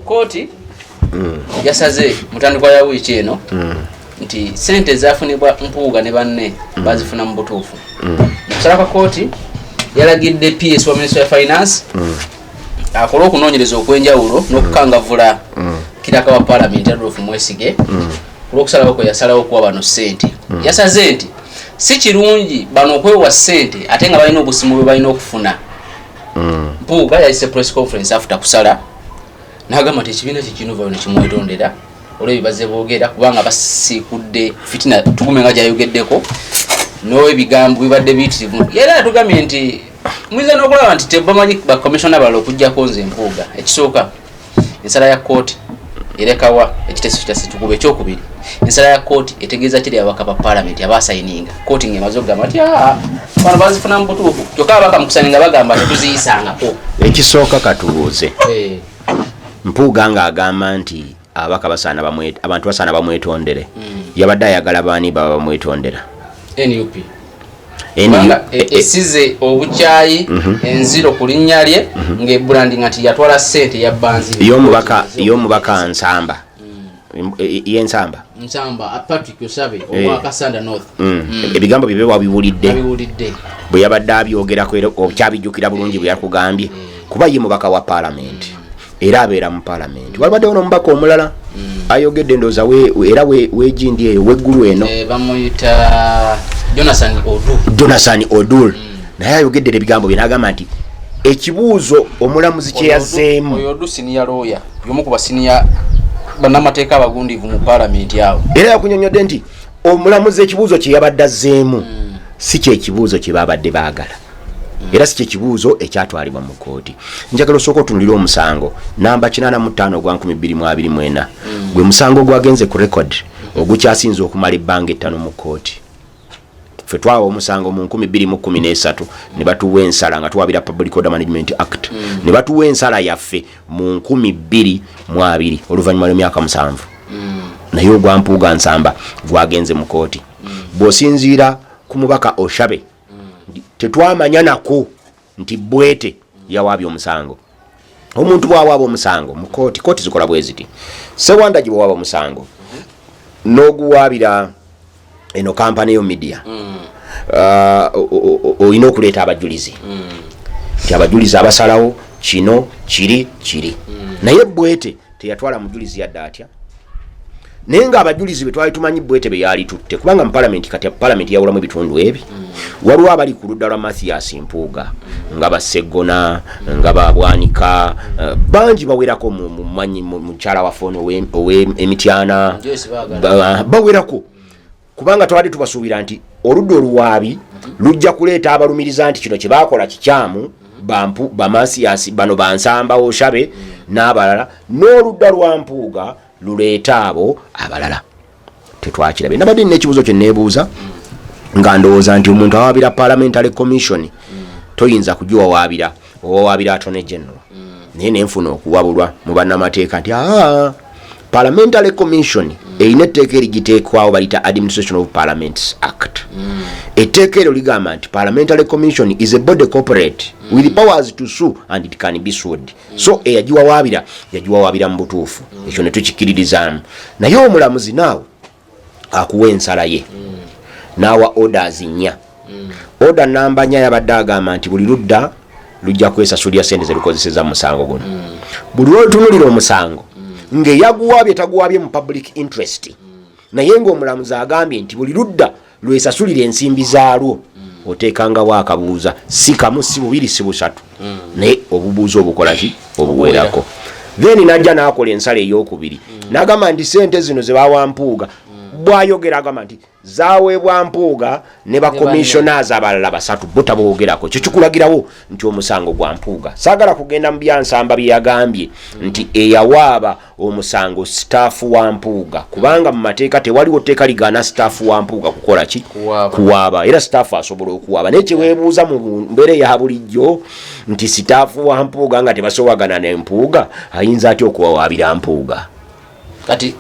Kooti yasaze mutandikwa ya wiiki eno nti sente ezafunibwa Mpuuga ne banne bazifuna mu butuufu. Mukusala kwa kooti, yalagidde PS wa Ministry ya Finance akole okunoonyereza okw'enjawulo n'okukangavula kiraka wa Paalamenti Adolf Mwesige olw'okusalawo kwe yasalawo okuwa bano ssente. Yasaze nti si kirungi bano okwewa ssente ate nga balina obusimu bwe balina okufuna. Mpuuga yayise press conference after kusala, n'agamba nti ekibiina kye kirina ovayo nekimwetondera olw'ebibaze boogera, kubanga basiikudde fitina tugume nga gyayogeddeko n'ebigambo bibadde biyitirivu. Era yatugambye nti muyinza n'okulaba nti tebamanyi bakomishona balala okugjako nze Mpuuga. Ekisooka, ensala ya kooti erekawa ekiteeso kya Ssekikubo? Ekyokubiri, ensala ya kooti etegeeza kiri ababaka ba Paalamenti abasayininga kooti ng'emaze okugamba nti, "Aa, bano bazifuna mu butuufu," kyokka ababaka mu kusayininga bagamba tetuziyisangako? Ekisooka, katubuuze. Mpuuga ng'agamba nti ababaka basaana abantu basaana bamwetondere, yabadde ayagala baani baba bamwetondera? NUP, kubanga esize obukyayi, enziro ku linnya lye, ng'ebrandinga nti yatwala ssente yabbanzi. Y'omubaka Nsamba, yensamba. Nsamba Patrick Osabe owa Kasanda North. Ebigambo bye wabiwulidde? Abiwulidde. Bwe yabadde abyogerako, era okyabijjukira bulungi bwe yakugambye? Kuba ye mubaka wa Paalamenti era abeera mu Paalamenti. Walibaddewo n'omubaka omulala ayogedde, ndowooza era wegindi eyo weggulu eno. Bamuyita Jonathan Odu. Jonathan Odul naye ayogeddera ebigambo bye, n'agamba nti ekibuuzo omulamuzi kye yazzeemu. Oyo Odu senior lawyer, y'omu ku basiniya bannamateeka abagundiivu mu Paalamenti awo. Era yakunyonyodde nti omulamuzi ekibuuzo kye yabadde azzeemu si kyekibuuzo kye babadde baagala, era si kyekibuuzo ekyatwalibwa mu kooti. Njagala osooka otunulire omusango namba 85 ogwa 2024, gwe musango ogwagenze ku record ogukyasinze okumala ebbanga ettano mu kooti. Ffe twawa omusango mu 2013 ne batuwa ensala nga tuwabira Public Order Management Act, ne batuwa ensala yaffe mu 2020 oluvannyuma lw'emyaka 7. Naye ogwa Mpuuga Nsamba gwagenze mu kooti, bw'osinziira ku mubaka Oshabe, tetwamanya nako nti Bwete yawaabye omusango. Omuntu bwawaaba omusango mu kooti, kooti zikola bwe ziti: Sewanda gye bwewaaba omusango n'oguwaabira eno kampani yo media, olina okuleeta abajulizi, nti abajulizi abasalawo kino kiri kiri. Naye Bwete teyatwala mujulizi yadde atya, naye nga abajulizi be twali tumanyi Bwete be yali tutte, kubanga mu Palamenti kati Palamenti yawulamu ebitundu ebi. Waliwo abali ku ludda lwa Mathias Mpuuga nga Baseggona, nga Babwanika, bangi bawerako mu mukyala waffe ono ow'Emityana. Joyce Bagala. Bawerako, kubanga twali tubasuubira nti oludda oluwaabi lujja kuleeta abalumiriza nti kino kyebakola kikyamu, bampu Bamathias bano, Bansamba, Oshabe n'abalala, n'oludda lwa Mpuuga luleeta abo abalala. Tetwakirabe. Nabadde nina ekibuuzo kye neebuuza nga ndowooza nti omuntu awaabira parliamentary commission toyinza kugiwawaabira, owawaabira Attorney General, naye nenfuna okuwabulwa mu bannamateeka nti aa, parliamentary commission erina etteeka erigiteekwawo, balita Administration of Parliaments Act. Etteeka eryo ligamba nti parliamentary commission is a body corporate with powers to sue and it can be sued. So eyagiwawaabira yagiwawaabira mu butuufu, ekyo ne tukikiririzaamu. Naye omulamuzi naawe akuwa ensala ye n'awa orders nnya. Order namba 4 yabadde agamba nti buli ludda lujja kwesasulira sente zelukozeseza mu musango guno. Buli lwolutunulira omusango ng'eyaguwaabye taguwaabye mu public interest, naye ng'omulamuzi agambye nti buli ludda lwesasulira ensimbi zaalwo, oteekangawo akabuuza, si kamu, si bubiri, si busatu, naye obubuuza obukola ki? Obuwerako. Then najja n'akola ensala eyokubiri n'agamba nti sente zino ze bawa Mpuuga, bwayogera agamba nti zaweebwa Mpuuga ne bacommissioners abalala basatu, bo taboogerako. Kyo kikulagirawo nti omusango gwa Mpuuga. Saagala kugenda mu byansamba bye yagambye nti eyawaaba omusango staff wa Mpuuga, kubanga mu mateeka tewaliwo tteeka ligaana staff wa Mpuuga kukola ki? Kuwaaba. Kuwaaba. Era staff asobola okuwaaba, naye kyeweebuuza mu mbeera eya bulijjo nti staff wa Mpuuga nga tebasobagana ne Mpuuga ayinza atya okuwawaabira Mpuuga? Kati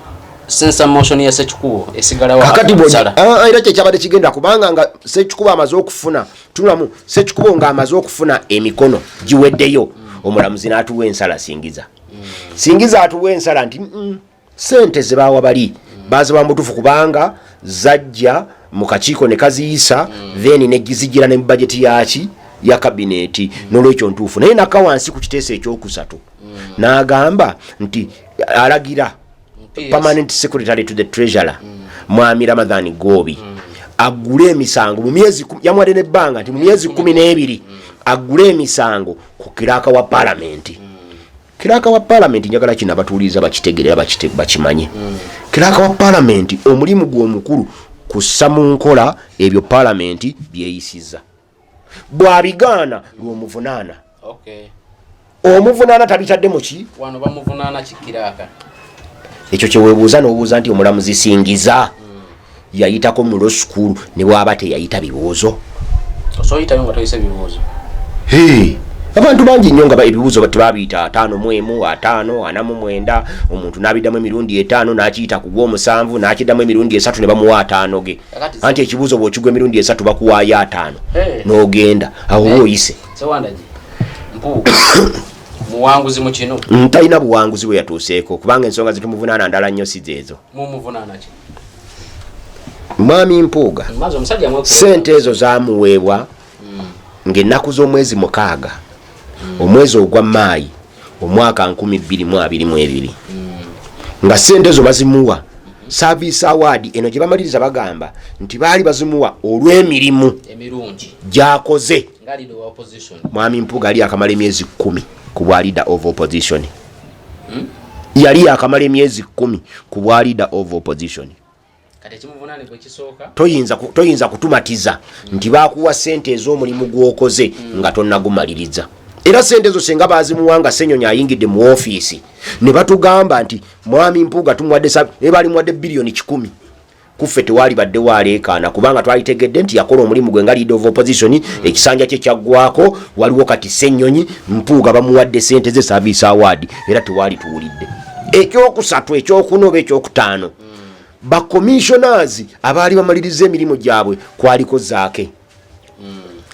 censure motion ya Sekikubo esigalawo? Kakati Sala. Ah, era kyekyabadde kigenda, kubanga nga Sekikubo amaze okufuna, tunulamu, Sekikubo ng'amaze okufuna emikono giweddeyo, omulamuzi n'atuwa ensala singiza. Singiza atuwa ensala nti sente zebawa bali baziba mubutuufu kubanga zajja mu kakiiko ne kaziyisa, then nezigira ne mu bajeti yaki ya kabineti, nolwekyo ntuufu. Naye naka wansi ku kiteeso ekyokusatu n'agamba nti alagira PS. Permanent Secretary to the Treasurer, Mwami Ramadhan Gobi, aggule emisango mu myezi yamuwadde nebbanga nti mu myezi 12 aggule emisango ku kiraka wa palamenti. Kiraka wa palamenti, njagala kino abatuuliriza bakitegerera, bakimanye. Kiraka wa palamenti omulimu gwe omukulu kussa mu nkola ebyo palamenti byeyisiza. Bw'abigaana lw'omuvunaana. Omuvunaana tabitadde muki? Wano bamuvunaana kikiraaka? Ekyo kyewebuuza n'obuuza nti omulamuzi Singiza yayitako mu law school ne bw'aba teyayita bibuuzo. Osoyitayo nga toyise bibuuzo. Hey, abantu bangi nnyo nga ebibuuzo tebabiyita 51, 50, 49, omuntu n'abiddamu emirundi 5 n'akiyita ku gw'omusanvu n'akiddamu emirundi 3 ne bamuwa 50 ge. Anti ekibuuzo bw'okigwa emirundi 3 bakuwaayo 50. Hey. N'ogenda awo oba oyise. Sewandagi, Mpuuga muwanguzi mu kino? Talina buwanguzi bwe yatuuseeko kubanga ensonga zetumuvunaana ndala nnyo, si zeezo. Mumuvunaana ki? Mwami Mpuuga, Mazi omusajja mwekulu. sente ezo zamuweebwa ng'ennaku z'omwezi 6, omwezi ogwa Maayi, omwaka 2022, nga sente ezo bazimuwa service award eno gye bamaliriza bagamba nti baali bazimuwa olw'emirimu emirungi gy'akoze nga leader wa opposition. Mwami Mpuuga ali akamala emyezi 10 ku bwa leader of opposition. Yali akamala emyezi 10 ku bwa leader of opposition. Kati ekimuvunaanibwa ekisooka? Toyinza kutumatiza nti bakuwa sente ez'omulimu gw'okoze nga tonnagumaliriza. Era sente ezo senga bazimuwa nga Senyonyi ayingidde mu ofiisi ne batugamba nti mwami Mpuuga tumuwadde, naye baali muwadde biliyoni 100, kuffe tewaali badde waleekaana kubanga twalitegedde nti yakola omulimu gwe nga leader of opposition, ekisanja kye kyaggwako, waliwo kati Senyonyi, Mpuuga bamuwadde sente ze service award, era tewaali tuwulidde. Ekyokusatu, ekyokuna oba ekyokutaano, bacommissioners abaali bamaliriza emirimu gyabwe kwaliko Zaake,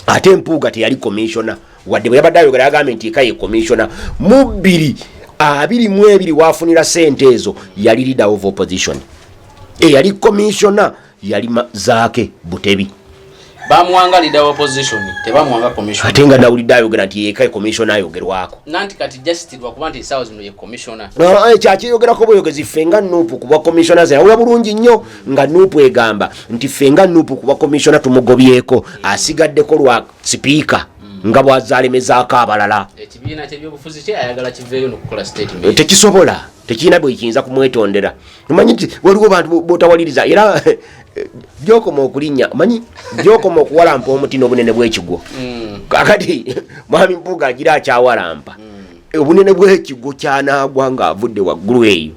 ate Mpuuga teyali commissioner, wadde bwe yabadde ayogera yagambye nti eka ye commissioner. Mu 2022 wafunira sente ezo yali leader of opposition, eyali commissioner yali Zaake Butebi. Bamuwanga leader wa opposition, tebamuwanga commissioner. Ate nga nawulidde ayogera nti yeka commissioner ayogerwako. Nanti kati just lwakuba nti essaawa zino ye commissioner. Ekyakiyogerako bweyogezi, ffe nga NUP kuba commissioner yawula bulungi nnyo nga NUP egamba nti ffe nga NUP kuba commissioner tumugobyeko, asigaddeko lwa sipiika nga bwazalemezaako abalala. Ekibiina kyebyobufuzi kye ayagala kiveeyo nokukola statement. Tekisobola, tekirina bwekiyinza kumwetondera. Omanyi nti waliwo bantu botawaliriza era gyokoma okulinnya, omanyi gyokoma okuwalampa omuti n'obunene bw'ekigwo. Kakati mwami Mpuuga agira akyawalampa obunene bw'ekigwo, kyanaagwa ng'avudde waggulu eyo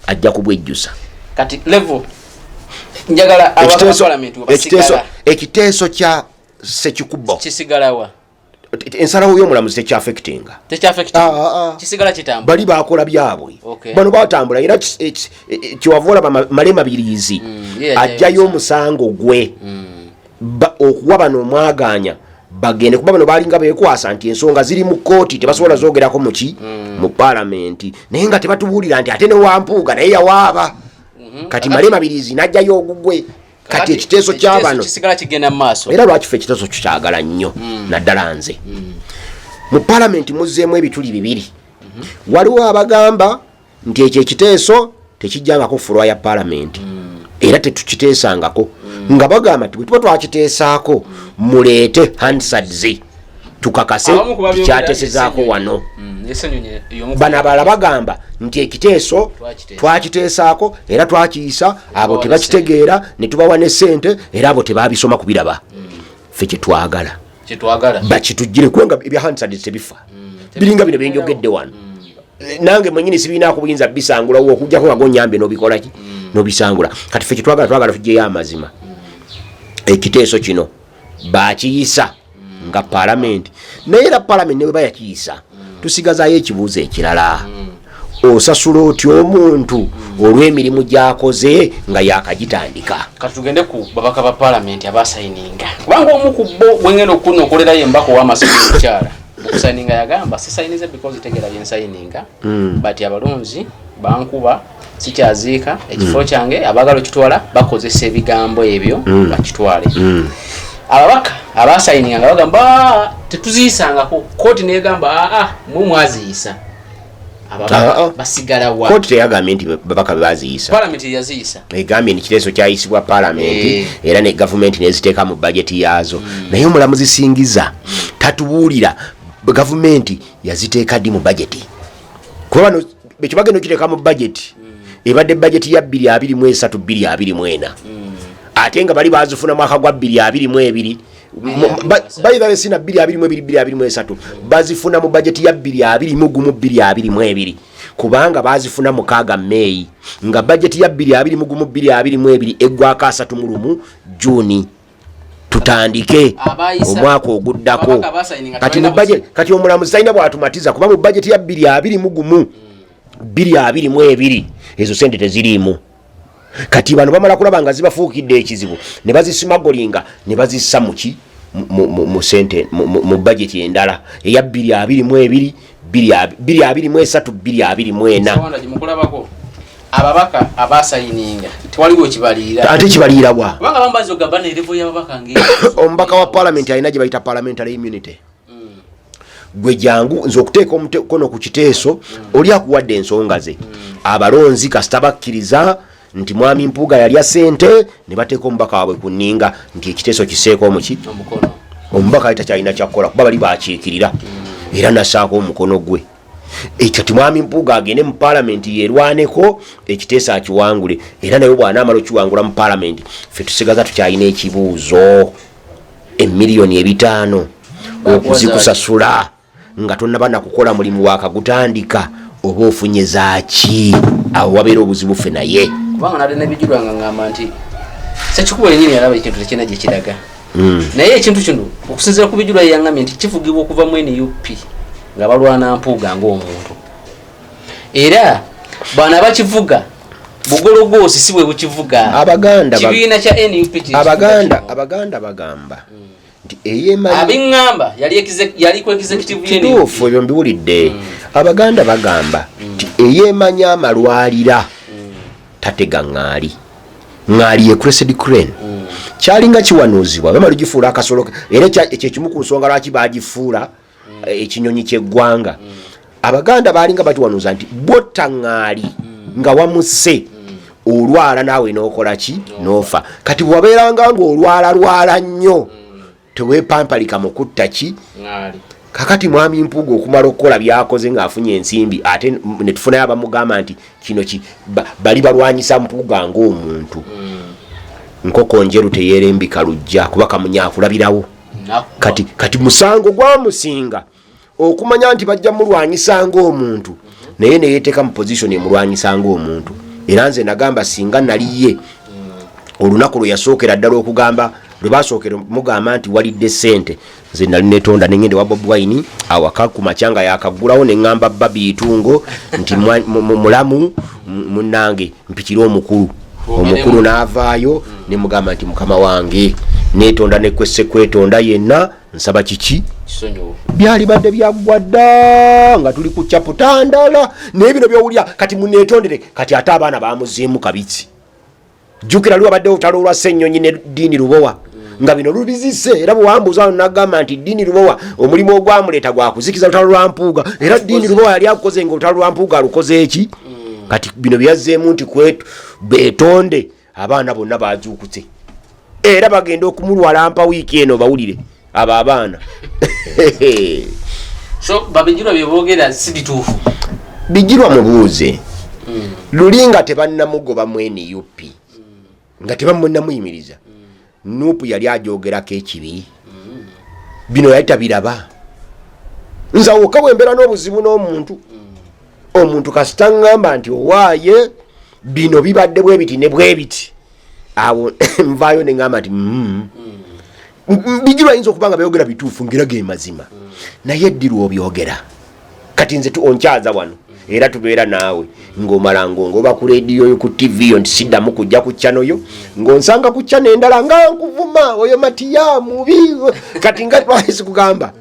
ajja kubwejjusa. Kati level njagala ababaka ba parliament we basigala. Ekiteeso kya Sekikubo kisigalawa? Ensalawo y'omulamuzi tekyaffectinga. Tekyaffecting? Kisigala kitambula. Bali bakola byabwe. Bano batambula era kyewava olaba Male Mabirizi ye ajjayo omusango gwe okuwa bano omwaganya bagende, kuba bano balinga bekwasa nti ensonga ziri mu kooti tebasobola zogerako muki mu palamenti, naye nga tebatubuulira nti ate ne Wampuuga naye yawaaba. Kati Male Mabirizi n'ajjayo ogugwe. Kati ekiteeso kyabano kisigala kigenda mu maaso. Era lwaki fe ekiteeso kikyagala nnyo, naddala nze. Mu palamenti muzzeemu ebituli bibiri. Waliwo abagamba nti ekyo ekiteeso tekijjangako floor ya palamenti era tetukiteesangako, nga bagamba nti bwe tuba twakiteesaako muleete Hansards tukakase Abamu ku babyogera tikyateesezaako ye wano. Ye Ssenyonyi y'omu ku- Bano abalala bagamba nti ekiteeso Twakiteesa. twakiteesaako era twakiyisa, abo Tubawa ne tebakitegeera ne tubawa ne sente era abo tebabisoma kubiraba. Ffe kyetwagala Kyetwagala bakitugire kubanga ebya Hansard tebifa, biringa bino byenjogedde wano. Nange mwenyini sibinaako buyinza bisangulawo okujjako nga gonyambye nobikolaki nobisangula. Kati ffe kyetwagala, twagala tugyeyo amazima. Ekiteeso kino bakiyisa nga palamenti, naye era palamenti ne bwe bayakiyisa tusigazayo ekibuuzo ekirala: osasula otya omuntu olw'emirimu gy'akoze nga yakagitandika? Kati tugende ku babaka ba palamenti abasayininga, kubanga omu ku bo gwengenda okunokolerayo embaka ow'amasomero, omukyala. Mukusayininga yagamba sisayinize because tegera byensayininga, but abalonzi bankuba, sikyaziika ekifo kyange, abaagala okitwala bakozesa ebigambo ebyo bakitwale. Ababaka abasayininga nga bagamba, "Ah, tetuziyisangako." Kooti negamba, aa, mwe mwaziyisa. Ababaka Ah, ah. basigala wa? Kooti teyagambye nti babaka bebaziyisa. Palamenti yaziyisa. Egambye nti kiteeso kyayisibwa palamenti era ne gavumenti neziteeka mu bajeti yaazo, naye omulamuzi Singiza tatubuulira gavumenti yaziteeka ddi mu bajeti, kuba bano ekyo bagenda okiteeka mu bajeti ebadde bajeti ya 2023 2024, ate nga bali bazifuna mwaka gwa 2022. By the way, sina 2022 2023, bazifuna mu bajeti ya 2021 2022, kubanga bazifuna 6 Meeyi, nga bajeti ya 2021 2022 eggwako 31 Juni, tutandike omwaka oguddako. Ababaka abasayininga Kati mu tebalina budget, kati omulamuzi talina bwatumatiza, kuba mu bajeti ya 2021 2022 ezo sente teziriimu. Kati bano bamala kulaba nga zibafuukidde ekizibu ne bazisimagolinga ne bazissa muki mu sente mu bajeti endala eya 2022 2023 2024. Sawanda gyemukulabako ababaka abasayininga tewaliwo kibaliira. Ate kibaliirabwa? Kubanga bambazi ogamba ne level y'ababaka nge Omubaka wa palamenti alina gye bayita parliamentary immunity. Gwe jangu nze okuteeka omukono ku kiteeso, oli akuwadde ensonga ze, abalonzi kasita bakkiriza nti mwami Mpuuga yalya sente, ne bateeka omubaka waabwe ku nninga nti ekiteeso kiseeko omuki omukono. Omubaka ali takyalina kyakukola kuba bali bakiikirira era nasaako omukono gwe. Ekyo ti mwami Mpuuga agende mu palamenti yerwaneko ekiteeso akiwangule, era naye bw'anaamala okiwangula mu palamenti, ffe tusigaza tukyalina ekibuuzo: 500,000 okuzikusasula nga tonnaba nakukola mulimu wakagutandika, oba ofunye zaaki? Awo wabeera obuzibu ffe naye. Kubanga nade nebijulwa nga ngamba nti Sekikubo yenyini yalaba ekintu tekirina gye kiraga, naye ekintu kino okusinziira ku bijulwa yaŋŋambye nti kivugibwa okuva mu NUP nga balwana Mpuuga ng'omuntu, era bano abakivuga bugologoosi si bwe bukivuga. Abaganda Kibiina kya NUP kye kivuga kino. Abaganda bagamba nti eyemanyi Abiŋŋamba yali ku executive ye NUP. Kituufu, ebyo mbiwulidde. Abaganda bagamba nti eyeemanya amalwalira tatega ŋŋaali. Ŋŋaali ye crested crane. Kyalinga kiwanuuzibwa bamala ogifuula akasolo, era ekyo ekimu ku nsonga lwaki bagifuula ekinyonyi ky'eggwanga. Abaganda baalinga bakiwanuuza nti bwotta ŋŋaali nga wamusse, olwala naawe n'okola ki? N'ofa. Kati bwewabeeranga ng'olwalalwala nnyo, teweepampalika mu kutta ki? Ŋŋaali. Kakati mwami Mpuuga okumala okukola byakoze ng'afunye ensimbi, ate ne tufunayo abamugamba nti kino bali balwanyisa Mpuuga ng'omuntu. Nkoko njeru teyerembika lujja, kuba kamunye akulabirawo. Nakuba. Kati musango gwamusinga okumanya nti bajja mulwanyisa ng'omuntu, naye neyeteeka mu position emulwanyisa ng'omuntu. Era nze nagamba singa naliye olunaku lwe yasookera ddala okugamba, lwe basookera mugamba nti walidde sente, nze nali netonda nengende wa Bobi Wine awaka ku makya nga yakaggulawo, neŋŋamba Babi Itungo nti mulamu munnange, mpikire omukulu. Omukulu n'avaayo, nemugamba nti mukama wange, netonda nekwese kwetonda yenna, nsaba kiki? Kisonyiwo. Byali badde byaggwa dda nga tuli ku chapter ndala, naye bino byowulira kati munetondere. Kati ate abaana bamuzeemu kabitsi. Jjukira lwabadde olutalo olwa Ssennyonyi ne Ddiini Lubowa, nga bino lubizise. Era bwewambuuza wano nagamba nti Ddiini Lubowa omulimu ogwamuleeta gwakuzikiza lutalo lwa Mpuuga, era Ddiini Lubowa yali akukoze nga olutalo lwa Mpuuga alukoze eki. Kati bino byazzeemu nti betonde, abaana bonna bazuukutse era bagenda okumulwalampa wiiki eno, bawulire abo abaana. So babijulwa byeboogera si bituufu? Bijirwa mubuuze luli nga tebannamugoba mu NUP, nga tebamunamuyimiriza, NUP yali ajogerako ekibi? Bino yali tabiraba. Nze awoka bwembeera n'obuzibu n'omuntu, omuntu kasita ŋŋamba nti owaaye bino bibadde bwe biti ne bwe biti, awo nvaayo ne ŋŋamba nti Bijirwa ayinza okuba nga byogera bituufu ngera ge mazima, naye eddirwa obyogera kati nze onkyaza wano, era tubeera naawe ng'omala ng'ongoba ku rediyo yo, ku TV yo, nti siddamu kujja ku channel yo, ng'onsanga ku channel endala nga nkuvuma, oyo Matiya mubi. Kati nga lwaki sikugamba?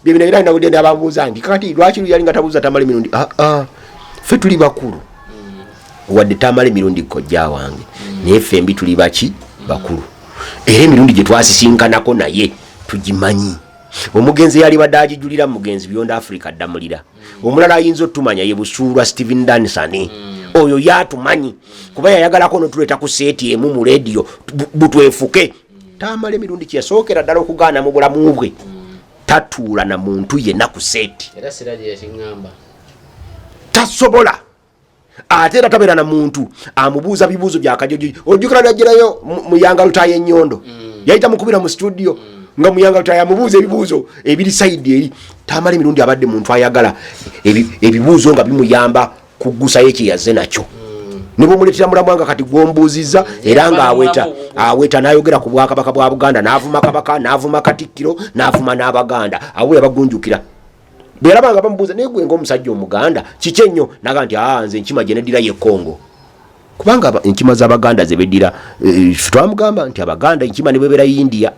Byebino era nawulidde nababuuza nti kakati lwaki yali nga tabuuza Tamale Mirundi? Aa, ah, ah, ffe tuli bakulu, wadde Tamale Mirundi kojja wange, naye ffembi tuli baki? Bakulu. Era emirundi gye twasisinkanako naye tugimanyi. Omugenzi yali badde agijulira, mugenzi Beyond Africa Ddamulira. Omulala ayinza otumanya ye Busuulwa Stephen Dansani. Oyo yatumanyi kuba yayagalako notuleeta ku set emu mu rediyo butwefuke. Tamala emirundi kyeyasookera ddala okugaana mu bulamu bwe, tatuula na muntu yenna ku set. Era Siraje yakiŋŋamba. Tasobola. Ate era tabeera na muntu amubuuza bibuuzo byakajojo. Ojjukira lwajjirayo Muyanga Lutaaya Ennyondo, yayita mukubira mu studio nga Muyanga Lutaaya amubuuza ebibuuzo ebiri side eri. Tamala Emirundi abadde muntu ayagala ebibuuzo nga bimuyamba kugusayo kyeyaze nakyo, ne bwomuleetera mulamwa nga kati gwombuuzizza, era nga aweta aweta n'ayogera ku bwakabaka bwa Buganda, n'avuma Kabaka, n'avuma Katikkiro, n'avuma n'Abaganda. Awo yabagunjukira bwe yalaba nga bamubuuza, naye gwe ng'omusajja Omuganda kiki ennyo? Naga nti, aa, nze enkima gye neddira ye Kongo, kubanga enkima z'Abaganda ze beddira, twamugamba nti Abaganda enkima ne bwebeera India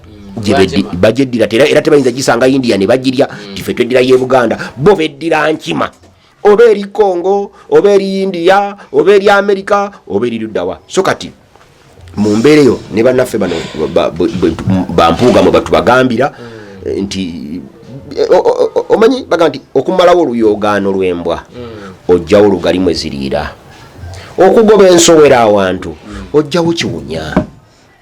bagyeddira, era tebayinza gisanga India ne bagirya. Tife tweddira ye Buganda, bo beddira nkima oba eri Congo, oba eri India, oba eri America, oba eri luddawa. So kati mu mbeera eyo ne bannaffe bano bampuuga mwe batubagambira nti omanyi baga nti okumalawo oluyoogaano lw'embwa, ojjawo olugali mwe ziriira. Okugoba ensowera awantu, ojjawo kiwunya.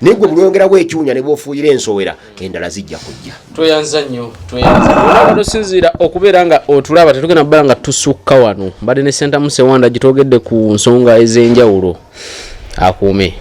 Naye gwe bulwongerawo ekiwunya ne bwofuuyira ensowera endala zijja kujja. Tweyanza nnyo, tweyanza olaba tosinziira okubeera nga otulaba. Tetugenda bbala nga tusukka wano. Mbadde ne Sentamu Sewanda, gitwogedde ku nsonga ez'enjawulo. Akuume.